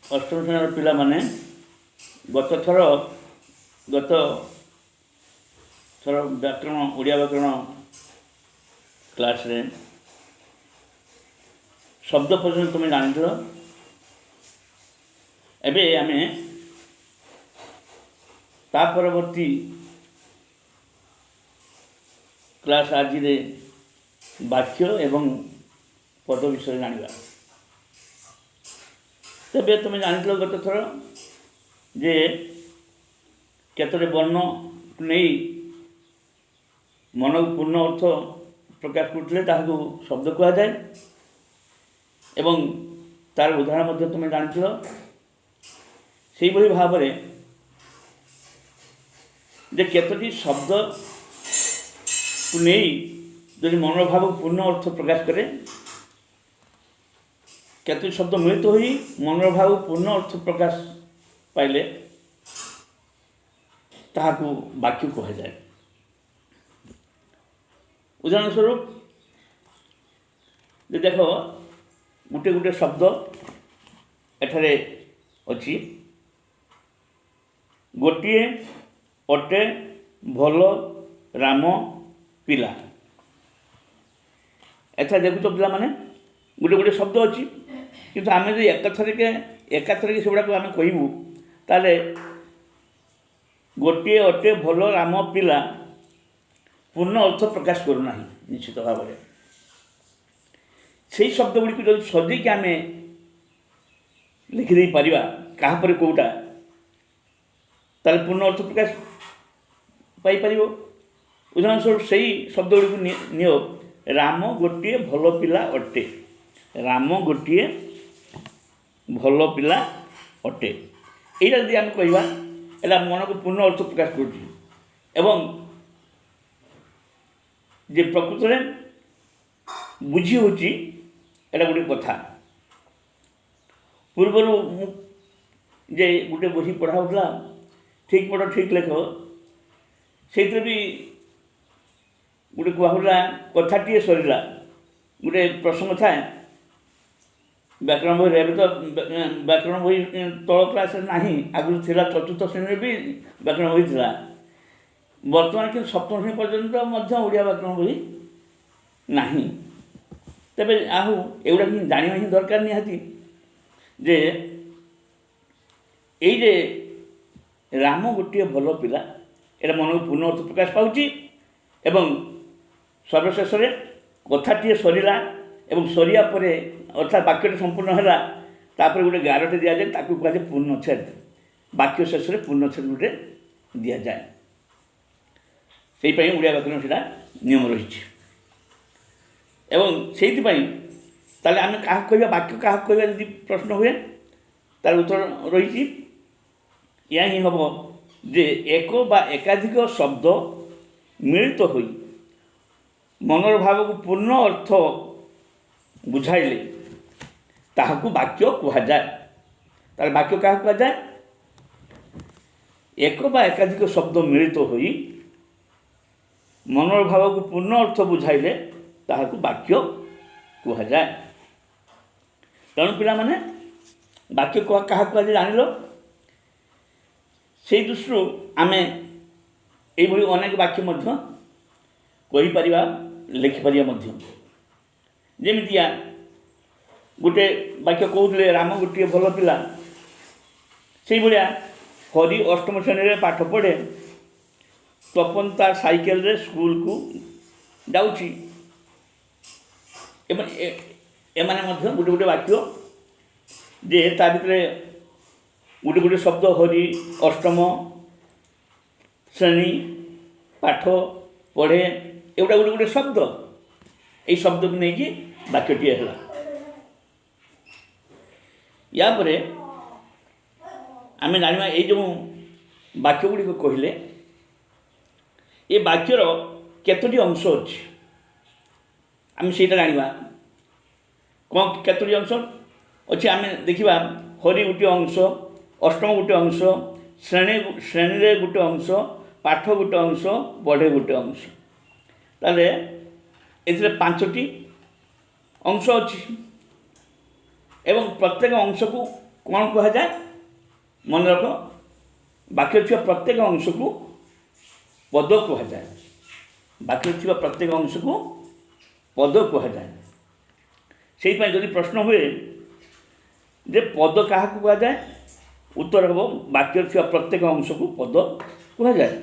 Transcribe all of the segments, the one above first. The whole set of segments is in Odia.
ଅଷ୍ଟମ ଶ୍ରେଣୀର ପିଲାମାନେ, ଗତ ଥର ବ୍ୟାକରଣ, ଓଡ଼ିଆ ବ୍ୟାକରଣ କ୍ଲାସ୍ରେ ଶବ୍ଦ ପର୍ଯ୍ୟନ୍ତ ତୁମେ ଜାଣିଥିଲ। ଏବେ ଆମେ ତା ପରବର୍ତ୍ତୀ କ୍ଲାସ୍ ଆଜିରେ ବାକ୍ୟ ଏବଂ ପଦ ବିଷୟରେ ଜାଣିବା। ତେବେ ତୁମେ ଜାଣିଥିଲ ଗତ ଥର ଯେ କେତୋଟି ବର୍ଣ୍ଣକୁ ନେଇ ମନକୁ ପୂର୍ଣ୍ଣ ଅର୍ଥ ପ୍ରକାଶ କରୁଥିଲେ ତାହାକୁ ଶବ୍ଦ କୁହାଯାଏ ଏବଂ ତାର ଉଦାହରଣ ମଧ୍ୟ ତୁମେ ଜାଣିଥିଲ। ସେଇଭଳି ଭାବରେ ଯେ କେତୋଟି ଶବ୍ଦକୁ ନେଇ ଯଦି ମନର ଭାବକୁ ପୂର୍ଣ୍ଣ ଅର୍ଥ ପ୍ରକାଶ କରେ, କେତୋଟି ଶବ୍ଦ ମିଳିତ ହୋଇ ମନର ଭାବ ପୂର୍ଣ୍ଣ ଅର୍ଥ ପ୍ରକାଶ ପାଇଲେ ତାହାକୁ ବାକ୍ୟ କୁହାଯାଏ। ଉଦାହରଣ ସ୍ୱରୂପ ଯେ ଦେଖ, ଗୋଟେ ଗୋଟେ ଶବ୍ଦ ଏଠାରେ ଅଛି, ଗୋଟିଏ, ଅଟେ, ଭଲ, ରାମ, ପିଲା। ଏଠାରେ ଦେଖୁଛ ପିଲାମାନେ, ଗୋଟେ ଗୋଟେ ଶବ୍ଦ ଅଛି। କିନ୍ତୁ ଆମେ ଯଦି ଏକାଥରକେ ସେଗୁଡ଼ାକୁ ଆମେ କହିବୁ, ତାହେଲେ ଗୋଟିଏ, ଅଟେ, ଭଲ, ରାମ, ପିଲା ପୂର୍ଣ୍ଣ ଅର୍ଥ ପ୍ରକାଶ କରୁନାହିଁ ନିଶ୍ଚିତ ଭାବରେ। ସେଇ ଶବ୍ଦ ଗୁଡ଼ିକୁ ଯଦି ସଜେଇକି ଆମେ ଲେଖିଦେଇ ପାରିବା କାହା ପରେ କେଉଁଟା, ତାହେଲେ ପୂର୍ଣ୍ଣ ଅର୍ଥ ପ୍ରକାଶ ପାଇପାରିବ। ଉଦାହରଣ ସ୍ୱରୂପ ସେଇ ଶବ୍ଦ ଗୁଡ଼ିକୁ ନିଅ, ରାମ ଗୋଟିଏ ଭଲ ପିଲା ଅଟେ। ରାମ ଗୋଟିଏ ଭଲ ପିଲା ଅଟେ, ଏଇଟା ଯଦି ଆମେ କହିବା, ଏଇଟା ମନକୁ ପୂର୍ଣ୍ଣ ଅର୍ଥ ପ୍ରକାଶ କରୁଛି ଏବଂ ଯେ ପ୍ରକୃତରେ ବୁଝି ହେଉଛି ଏଇଟା ଗୋଟେ କଥା। ପୂର୍ବରୁ ମୁଁ ଯେ ଗୋଟେ ବହି ପଢ଼ା ହେଉଥିଲା, ଠିକ୍ ପଢ଼ ଠିକ୍ ଲେଖ, ସେଇଥିରେ ବି ଗୋଟେ କୁହାହେଉଥିଲା, କଥାଟିଏ ସରିଲା, ଗୋଟେ ପ୍ରସଙ୍ଗ ଥାଏ ବ୍ୟାକରଣ ବହିରେ। ଏବେ ତ ବ୍ୟାକରଣ ବହି ତଳ କ୍ଲାସ୍ରେ ନାହିଁ, ଆଗରୁ ଥିଲା। ଚତୁର୍ଥ ଶ୍ରେଣୀରେ ବି ବ୍ୟାକରଣ ବହି ଥିଲା। ବର୍ତ୍ତମାନ କିନ୍ତୁ ସପ୍ତମ ଶ୍ରେଣୀ ପର୍ଯ୍ୟନ୍ତ ମଧ୍ୟ ଓଡ଼ିଆ ବ୍ୟାକରଣ ବହି ନାହିଁ। ତେବେ ଆଉ ଏଗୁଡ଼ା ହିଁ ଜାଣିବା ହିଁ ଦରକାର ନିହାତି ଯେ ଏଇ ଯେ ରାମ ଗୋଟିଏ ଭଲ ପିଲା, ଏଇଟା ମନକୁ ପୂର୍ଣ୍ଣ ଅର୍ଥ ପ୍ରକାଶ ପାଉଛି ଏବଂ ସର୍ବଶେଷରେ କଥାଟିଏ ସରିଲା ଏବଂ ସରିବା ପରେ, ଅର୍ଥାତ୍ ବାକ୍ୟଟି ସମ୍ପୂର୍ଣ୍ଣ ହେଲା, ତାପରେ ଗୋଟେ ଗାରଟେ ଦିଆଯାଏ, ତାକୁ କୁହାଯାଏ ପୂର୍ଣ୍ଣଚ୍ଛେଦ। ବାକ୍ୟ ଶେଷରେ ପୂର୍ଣ୍ଣଚ୍ଛେଦ ଗୋଟେ ଦିଆଯାଏ। ସେଇପାଇଁ ଓଡ଼ିଆ ବ୍ୟାକରଣ ସେଇଟା ନିୟମ ରହିଛି ଏବଂ ସେଇଥିପାଇଁ ତାହେଲେ ଆମେ କାହାକୁ କହିବା ବାକ୍ୟ, କାହାକୁ କହିବା ଯଦି ପ୍ରଶ୍ନ ହୁଏ, ତାର ଉତ୍ତର ରହିଛି, ଏହା ହିଁ ହେବ ଯେ ଏକ ବା ଏକାଧିକ ଶବ୍ଦ ମିଳିତ ହୋଇ ମନର ଭାବକୁ ପୂର୍ଣ୍ଣ ଅର୍ଥ ବୁଝାଇଲେ ତାହାକୁ ବାକ୍ୟ କୁହାଯାଏ। ତାହେଲେ ବାକ୍ୟ କାହାକୁ କୁହାଯାଏ? ଏକ ବା ଏକାଧିକ ଶବ୍ଦ ମିଳିତ ହୋଇ ମନର ଭାବକୁ ପୂର୍ଣ୍ଣ ଅର୍ଥ ବୁଝାଇଲେ ତାହାକୁ ବାକ୍ୟ କୁହାଯାଏ। ତେଣୁ ପିଲାମାନେ, ବାକ୍ୟ କାହାକୁ କୁହାଯାଏ ଜାଣିଲ। ସେଇ ଦୃଷ୍ଟିରୁ ଆମେ ଏଇଭଳି ଅନେକ ବାକ୍ୟ ମଧ୍ୟ କହିପାରିବା, ଲେଖିପାରିବା ମଧ୍ୟ। ଯେମିତିଆ ଗୋଟେ ବାକ୍ୟ କହୁଥିଲେ, ରାମ ଗୋଟିଏ ଭଲ ପିଲା, ସେଇଭଳିଆ ହରି ଅଷ୍ଟମ ଶ୍ରେଣୀରେ ପାଠ ପଢ଼େ, ତପନ ତା ସାଇକେଲରେ ସ୍କୁଲକୁ ଯାଉଛି। ଏବଂ ଏମାନେ ମଧ୍ୟ ଗୋଟେ ଗୋଟେ ବାକ୍ୟ ଯେ ତା ଭିତରେ ଗୋଟେ ଗୋଟେ ଶବ୍ଦ, ହରି, ଅଷ୍ଟମ ଶ୍ରେଣୀ, ପାଠ ପଢ଼େ, ଏଗୁଡ଼ା ଗୋଟେ ଗୋଟେ ଶବ୍ଦ। ଏଇ ଶବ୍ଦକୁ ନେଇକି ବାକ୍ୟଟିଏ ହେଲା। ୟା ପରେ ଆମେ ଜାଣିବା, ଏଇ ଯେଉଁ ବାକ୍ୟ ଗୁଡ଼ିକ କହିଲେ, ଏ ବାକ୍ୟର କେତୋଟି ଅଂଶ ଅଛି, ଆମେ ସେଇଟା ଜାଣିବା। କ'ଣ କେତୋଟି ଅଂଶ ଅଛି ଆମେ ଦେଖିବା। ହରି ଗୋଟିଏ ଅଂଶ, ଅଷ୍ଟମ ଗୋଟିଏ ଅଂଶ, ଶ୍ରେଣୀରେ ଗୋଟେ ଅଂଶ, ପାଠ ଗୋଟେ ଅଂଶ, ପଢ଼େ ଗୋଟେ ଅଂଶ। ତାହେଲେ ଏଥିରେ ପାଞ୍ଚଟି ଅଂଶ ଅଛି ଏବଂ ପ୍ରତ୍ୟେକ ଅଂଶକୁ କ'ଣ କୁହାଯାଏ? ମନେ ରଖ, ବାକ୍ୟରେ ଥିବା ପ୍ରତ୍ୟେକ ଅଂଶକୁ ପଦ କୁହାଯାଏ। ବାକ୍ୟରେ ଥିବା ପ୍ରତ୍ୟେକ ଅଂଶକୁ ପଦ କୁହାଯାଏ। ସେଇଥିପାଇଁ ଯଦି ପ୍ରଶ୍ନ ହୁଏ ଯେ ପଦ କାହାକୁ କୁହାଯାଏ, ଉତ୍ତର ହେବ ବାକ୍ୟରେ ଥିବା ପ୍ରତ୍ୟେକ ଅଂଶକୁ ପଦ କୁହାଯାଏ।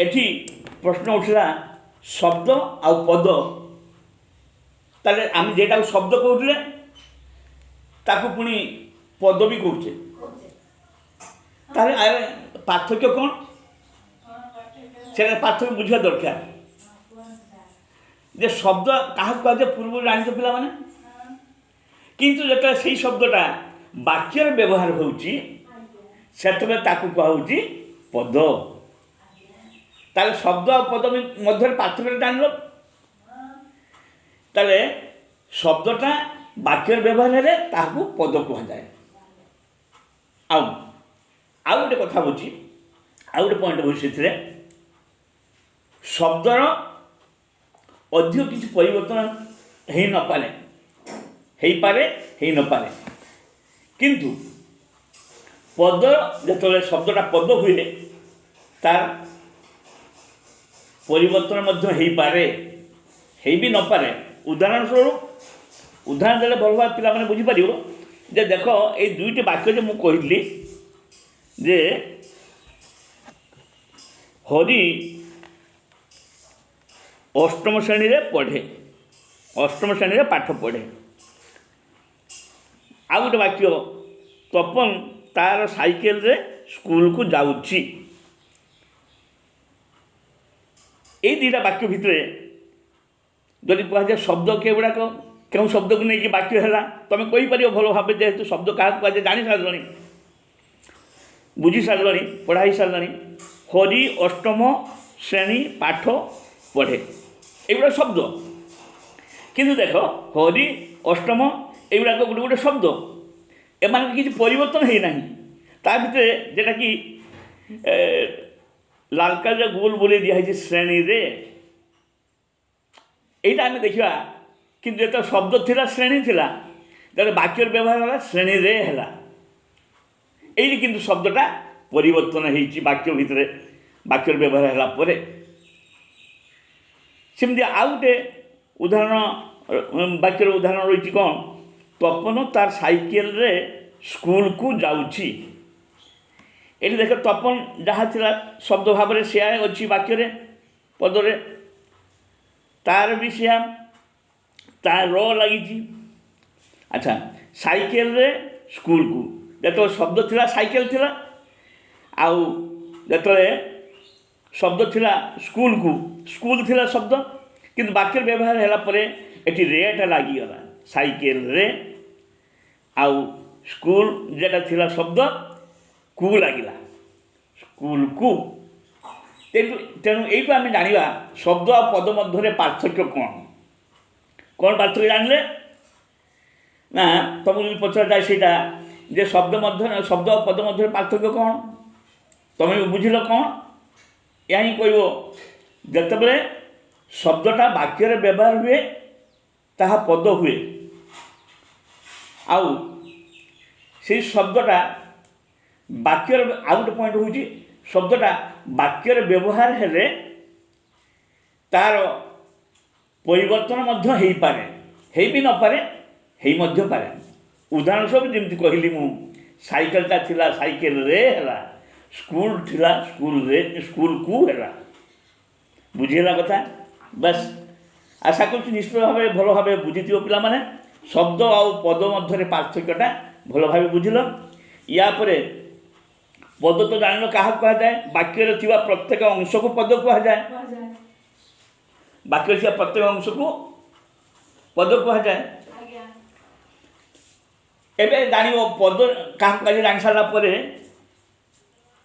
ଏଠି ପ୍ରଶ୍ନ ଉଠିଲା ଶବ୍ଦ ଆଉ ପଦ। ତାହେଲେ ଆମେ ଯେଟାକୁ ଶବ୍ଦ କହୁଥିଲେ, ତାକୁ ପୁଣି ପଦ ବି କହୁଛେ। ତାହେଲେ ଆରେ ପାର୍ଥକ୍ୟ କ'ଣ? ସେଟା ପାର୍ଥକ୍ୟ ବୁଝିବା ଦରକାର ଯେ ଶବ୍ଦ କାହାକୁ କୁହାଯାଏ, ପୂର୍ବରୁ ଜାଣିଛ ପିଲାମାନେ। କିନ୍ତୁ ଯେତେବେଳେ ସେଇ ଶବ୍ଦଟା ବାକ୍ୟରେ ବ୍ୟବହାର ହେଉଛି, ସେତେବେଳେ ତାକୁ କୁହାହେଉଛି ପଦ। ତାହେଲେ ଶବ୍ଦ ଆଉ ପଦ ମଧ୍ୟରେ ପାର୍ଥକ୍ୟଟା ଜାଣିଲ। ତାହେଲେ ଶବ୍ଦଟା ବାକ୍ୟରେ ବ୍ୟବହାର ହେଲେ ତାହାକୁ ପଦ କୁହାଯାଏ। ଆଉ ଆଉ ଗୋଟେ କଥା ହେଉଛି, ଆଉ ଗୋଟେ ପଏଣ୍ଟ ହେଉଛି, ସେଥିରେ ଶବ୍ଦର ଅଧିକ କିଛି ପରିବର୍ତ୍ତନ ହେଇନପାରେ, ହେଇପାରେ, ହେଇନପାରେ। କିନ୍ତୁ ପଦ, ଯେତେବେଳେ ଶବ୍ଦଟା ପଦ ହୁଏ, ତାର ପରିବର୍ତ୍ତନ ମଧ୍ୟ ହେଇପାରେ, ହେଇ ବି ନପାରେ। ଉଦାହରଣ ସ୍ୱରୂପ, ଉଦାହରଣ ଦେଲେ ଭଲ ଭାବେ ପିଲାମାନେ ବୁଝିପାରିବ ଯେ ଦେଖ, ଏଇ ଦୁଇଟି ବାକ୍ୟ ଯେ ମୁଁ କହିଲି ଯେ ହରି ଅଷ୍ଟମ ଶ୍ରେଣୀରେ ପଢ଼େ, ଅଷ୍ଟମ ଶ୍ରେଣୀରେ ପାଠ ପଢ଼େ। ଆଉ ଗୋଟେ ବାକ୍ୟ, ତପନ ତାର ସାଇକେଲରେ ସ୍କୁଲକୁ ଯାଉଛି। ଏଇ ଦୁଇଟା ବାକ୍ୟ ଭିତରେ ଯଦି କୁହାଯାଏ ଶବ୍ଦ କେଗୁଡ଼ାକ, କେଉଁ ଶବ୍ଦକୁ ନେଇକି ବାକ୍ୟ ହେଲା, ତୁମେ କହିପାରିବ ଭଲ ଭାବେ, ଯେହେତୁ ଶବ୍ଦ କାହାକୁ କୁହାଯାଏ ଜାଣି ସାରିଲଣି, ବୁଝି ସାରିଲଣି, ପଢ଼ା ହେଇସାରିଲାଣି। ହରି ଅଷ୍ଟମ ଶ୍ରେଣୀ ପାଠ ପଢ଼େ, ଏଗୁଡ଼ା ଶବ୍ଦ। କିନ୍ତୁ ଦେଖ, ହରି, ଅଷ୍ଟମ, ଏଗୁଡ଼ାକ ଗୋଟେ ଗୋଟେ ଶବ୍ଦ, ଏମାନଙ୍କ କିଛି ପରିବର୍ତ୍ତନ ହେଇନାହିଁ। ତା ଭିତରେ ଯେଉଁଟାକି ଲାଲ କାଳିରେ ଗୋଲ ବୁଲେଇ ଦିଆହେଇଛି ଶ୍ରେଣୀରେ, ଏଇଟା ଆମେ ଦେଖିବା। କିନ୍ତୁ ଯେତେବେଳେ ଶବ୍ଦ ଥିଲା ଶ୍ରେଣୀ ଥିଲା, ଯେତେବେଳେ ବାକ୍ୟର ବ୍ୟବହାର ହେଲା ଶ୍ରେଣୀରେ ହେଲା। ଏଇଠି କିନ୍ତୁ ଶବ୍ଦଟା ପରିବର୍ତ୍ତନ ହେଇଛି ବାକ୍ୟ ଭିତରେ, ବାକ୍ୟର ବ୍ୟବହାର ହେଲା ପରେ। ସେମିତି ଆଉ ଗୋଟେ ଉଦାହରଣ, ବାକ୍ୟର ଉଦାହରଣ ରହିଛି କ'ଣ? ତପନ ତାର ସାଇକେଲରେ ସ୍କୁଲକୁ ଯାଉଛି। ଏଠି ଦେଖ, ତପନ ଯାହା ଥିଲା ଶବ୍ଦ ଭାବରେ ସେୟା ଅଛି ବାକ୍ୟରେ, ପଦରେ। ତାର ବି ସେୟା, ତାର ର ଲାଗିଛି। ଆଚ୍ଛା, ସାଇକେଲରେ ସ୍କୁଲକୁ, ଯେତେବେଳେ ଶବ୍ଦ ଥିଲା ସାଇକେଲ ଥିଲା, ଆଉ ଯେତେବେଳେ ଶବ୍ଦ ଥିଲା ସ୍କୁଲକୁ, ସ୍କୁଲ ଥିଲା ଶବ୍ଦ। କିନ୍ତୁ ବାକ୍ୟର ବ୍ୟବହାର ହେଲା ପରେ ଏଠି ରେଟା ଲାଗିଗଲା ସାଇକେଲରେ, ଆଉ ସ୍କୁଲ ଯେଟା ଥିଲା ଶବ୍ଦ, କୁ ଲାଗିଲା, ସ୍କୁଲକୁ। ତେଣୁ ଏଇଠୁ ଆମେ ଜାଣିବା ଶବ୍ଦ ଆଉ ପଦ ମଧ୍ୟରେ ପାର୍ଥକ୍ୟ କ'ଣ। କ'ଣ ପାର୍ଥକ୍ୟ ଜାଣିଲେ ନା, ତୁମକୁ ଯଦି ପଚରାଯାଏ ସେଇଟା ଯେ ଶବ୍ଦ ଆଉ ପଦ ମଧ୍ୟରେ ପାର୍ଥକ୍ୟ କ'ଣ, ତୁମେ ବି ବୁଝିଲ କ'ଣ, ଏହା ହିଁ କହିବ, ଯେତେବେଳେ ଶବ୍ଦଟା ବାକ୍ୟରେ ବ୍ୟବହାର ହୁଏ ତାହା ପଦ ହୁଏ, ଆଉ ସେଇ ଶବ୍ଦଟା ବାକ୍ୟର, ଆଉ ଗୋଟେ ପଏଣ୍ଟ ହେଉଛି, ଶବ୍ଦଟା ବାକ୍ୟରେ ବ୍ୟବହାର ହେଲେ ତାର ପରିବର୍ତ୍ତନ ମଧ୍ୟ ହେଇପାରେ, ହେଇ ବି ନପାରେ, ହେଇ ମଧ୍ୟ ପାରେ। ଉଦାହରଣ ସ୍ୱରୂପ ଯେମିତି କହିଲି ମୁଁ, ସାଇକେଲଟା ଥିଲା ସାଇକେଲରେ ହେଲା, ସ୍କୁଲ ଥିଲା ସ୍କୁଲରେ, ସ୍କୁଲକୁ ହେଲା। ବୁଝିହେଲା କଥା? ବାସ୍, ଆଶା କରୁଛି ନିଶ୍ଚିତ ଭାବେ ଭଲ ଭାବେ ବୁଝିଥିବ ପିଲାମାନେ। ଶବ୍ଦ ଆଉ ପଦ ମଧ୍ୟରେ ପାର୍ଥକ୍ୟଟା ଭଲ ଭାବେ ବୁଝିଲ। ୟା ପରେ ପଦ ତ ଜାଣିଲ କାହାକୁ କୁହାଯାଏ। ବାକ୍ୟରେ ଥିବା ପ୍ରତ୍ୟେକ ଅଂଶକୁ ପଦ କୁହାଯାଏ। କୁହାଯାଏ। ବାକ୍ୟରେ ଥିବା ପ୍ରତ୍ୟେକ ଅଂଶକୁ ପଦ କୁହାଯାଏ। ଆଜ୍ଞା। ଏବେ ଜାଣିବ ପଦ କାହାକୁ କୁହାଯାଏ। ଜାଣି ସାରିଲା ପରେ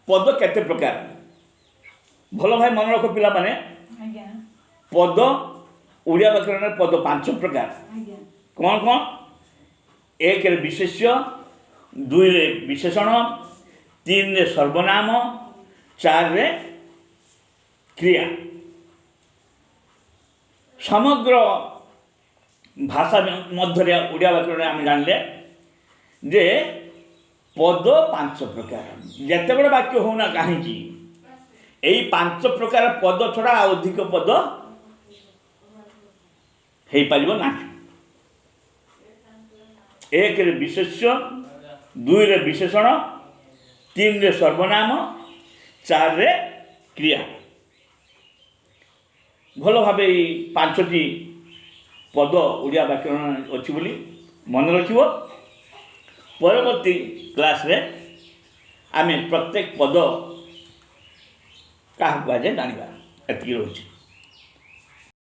ପଦ କେତେ ପ୍ରକାର, ଭଲ ଭାବେ ମନେ ରଖ ପିଲାମାନେ। ଆଜ୍ଞା। ପଦ ଓଡ଼ିଆ ବ୍ୟାକରଣରେ ପଦ 5 ପ୍ରକାର। ଆଜ୍ଞା। କ'ଣ କ'ଣ? 1ରେ ବିଶେଷ୍ୟ, 2ରେ ବିଶେଷଣ, 3ରେ ସର୍ବନାମ, 4ରେ କ୍ରିୟା। ସମଗ୍ର ଭାଷା ମଧ୍ୟରେ ଓଡ଼ିଆ ବ୍ୟାକରଣରେ ଆମେ ଜାଣିଲେ ଯେ ପଦ ପାଞ୍ଚ ପ୍ରକାର। ଯେତେ ବଡ଼ ବାକ୍ୟ ହେଉନା କାହିଁକି, ଏଇ ପାଞ୍ଚ ପ୍ରକାର ପଦ ଛଡ଼ା ଆଉ ଅଧିକ ପଦ ହେଇପାରିବ ନାହିଁ। ଏକରେ ବିଶେଷ୍ୟ, ଦୁଇରେ ବିଶେଷଣ, ତିନିରେ ସର୍ବନାମ, ଚାରିରେ କ୍ରିୟା। ଭଲ ଭାବେ ଏଇ ପାଞ୍ଚଟି ପଦ ଓଡ଼ିଆ ବ୍ୟାକରଣ ଅଛି ବୋଲି ମନେ ରଖିବ। ପରବର୍ତ୍ତୀ କ୍ଲାସ୍ରେ ଆମେ ପ୍ରତ୍ୟେକ ପଦ କାହାକୁ କୁହାଯାଏ ଜାଣିବା। ଏତିକି ରହୁଛି।